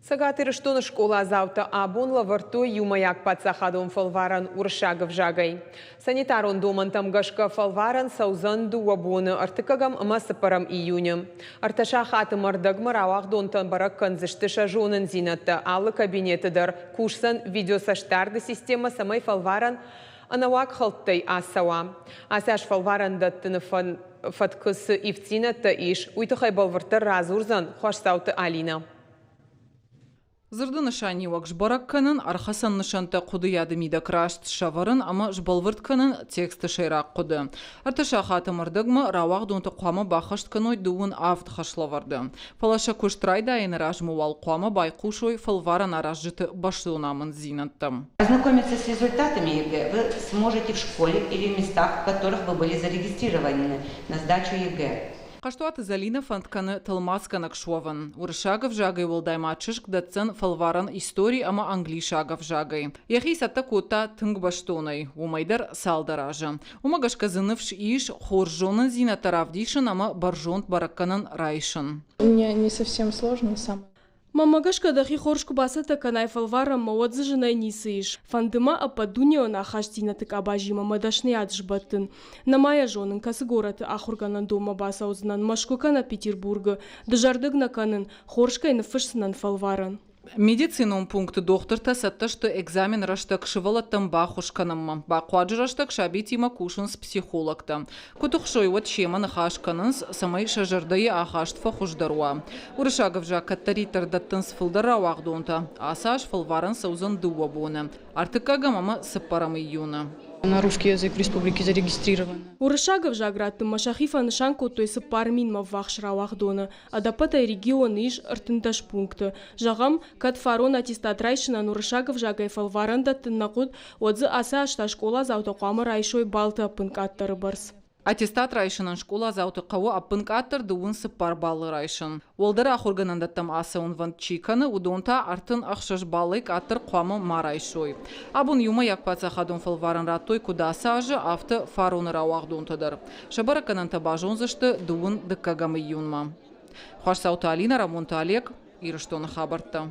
Цӕгат Ирыстоны скъоладзаутӕ абон лӕвӕрдтой иумӕйаг паддзахадон фӕлварӕн уырыссаг ӕвзагӕй. Санитарон домӕнтӕм гӕсгӕ фӕлварӕн цӕудзӕн дыууӕ боны, ӕртыккӕгӕм ӕмӕ цыппӕрӕм июны. Ӕртӕ сахаты ӕрдӕгмӕ рауагъдонтӕн бӕрӕг кӕндзысты сӕ зонындзинӕдтӕ. Алы кабинеты дӕр кусдзӕн видеоцӕстдарды системӕ, цӕмӕй фӕлварӕн ӕнӕуаг хӕлдтӕй ацӕуа. Ацы аз фӕлварӕн дӕттыны фӕткы цы ивддзинӕдтӕ ис, уый тыххӕй бӕлвырддӕр радзурдзӕн Хуасдзауты Алинӕ. Дзырды нысаниуӕг сбӕрӕг кӕнын, ӕрхӕцӕн нысӕнттӕ хъуыдыйады мидӕг раст сӕвӕрын ӕмӕ сбӕлвырд кӕнын тексты сӕйраг хъуыды. Ӕртӕ сахаты ӕрдӕгмӕ рауагъдонтӕ хъуамӕ баххӕст кӕной дыууын авд хӕслӕвӕрды. Фӕлӕ сӕ куыст райдайыны размӕ уал хъуамӕ байхъусой фӕлварӕн аразджыты бӕстон амынддзинӕдтӕм. Ознакомиться с результатами ЕГЭ вы сможете в школе или в местах, в которых вы были зарегистрированы на сдачу ЕГЭ. Хъӕстуаты Зӕлинӕ фӕнд кӕны тӕлмацгӕнӕг суӕвын. Уырыссаг ӕвзагӕй уӕлдай ма чызг дӕтдзӕн фӕлварӕн истори ӕмӕ англисаг ӕвзагӕй. Йӕхи цӕттӕ кодта тынг бӕстонӕй, уымӕй дӕр цалдӕр азы. Уымӕ гӕсгӕ дзы ныфс ис хорз зонындзинӕдтӕ равдисын ӕмӕ бӕрзонд бӕрӕггӕнӕн райсын. Мне не совсем сложно самое. Мӕнмӕ гӕсгӕ дӕхи хорз куы бацӕттӕ кӕнай фӕлварӕнмӕ, уӕд дзы зынӕй ницы ис. Фӕнды мӕ ӕппӕтдунеон ахастдзинӕдты къабазимӕ мӕ дӕсныйад сбӕттын. Нӕма йӕ зонын, кӕцы горӕты ахуыргӕнӕндонмӕ бацӕудзынӕн, Мӕскуы кӕнӕ Петербургы. Дызӕрдыг нӕ кӕнын, хорз кӕй ныффысдзынӕн фӕлварӕн. Медицинон пункты дохтыртӕ цӕттӕ сты экзамены рӕстӕг сывӕллӕттӕн баххуыс кӕнынмӕ. Бахъуаджы рӕстӕг сабитимӕ кусынц психологтӕ. Куы тыхсой, уӕд семӕ ныхас кӕнынц, цӕмӕй сӕ зӕрдӕйы ахаст фӕхуыздӕр уа. Уырыссаг ӕвзаг кӕддӕриддӕр дӕттынц фылдӕр рауагъдонтӕ. Ацы аз фӕлварӕн цӕудзӕн дыууӕ боны, ӕртыккӕгӕм ӕмӕ цыппӕрӕм июны. На русский язык в республике зарегистрировано. Уырыссаг ӕвзаг раттынмӕ сӕхи фӕнысан кодтой 4000-мӕ ввахс рауагъдоны. Ӕдӕппӕтӕй регионы ис 13 пункты. Зӕгъӕм, кӕд фарон аттестат райсынӕн уырыссаг ӕвзагӕй фӕлварӕн дӕттын нӕ хъуыд, уӕд дзы ацы аз та скъоладзаутӕ хъуамӕ райсой баллты ӕппынкъаддӕры бӕрц. Аттестат райсынӕн скъоладзауты хъӕуы ӕппынкъаддӕр 24 баллы райсын. Уӕлдӕр ахуыргӕнӕндӕттӕм ацӕуынвӕнд чи кӕны, уыдон та 36 баллӕй къаддӕр хъуамӕ ма райсой. Абон иумӕйаг паддзахадон фӕлварӕн радтой куыд ацы азы, афтӕ фароны рауагъдонтӕ дӕр. Сӕ бӕрӕггӕнӕнтӕ базондзысты дыууын дыккӕгӕм июнмӕ. Хуасдзауты Алинӕ, Рӕмонты Олег, Ирыстоны хабӕрттӕ.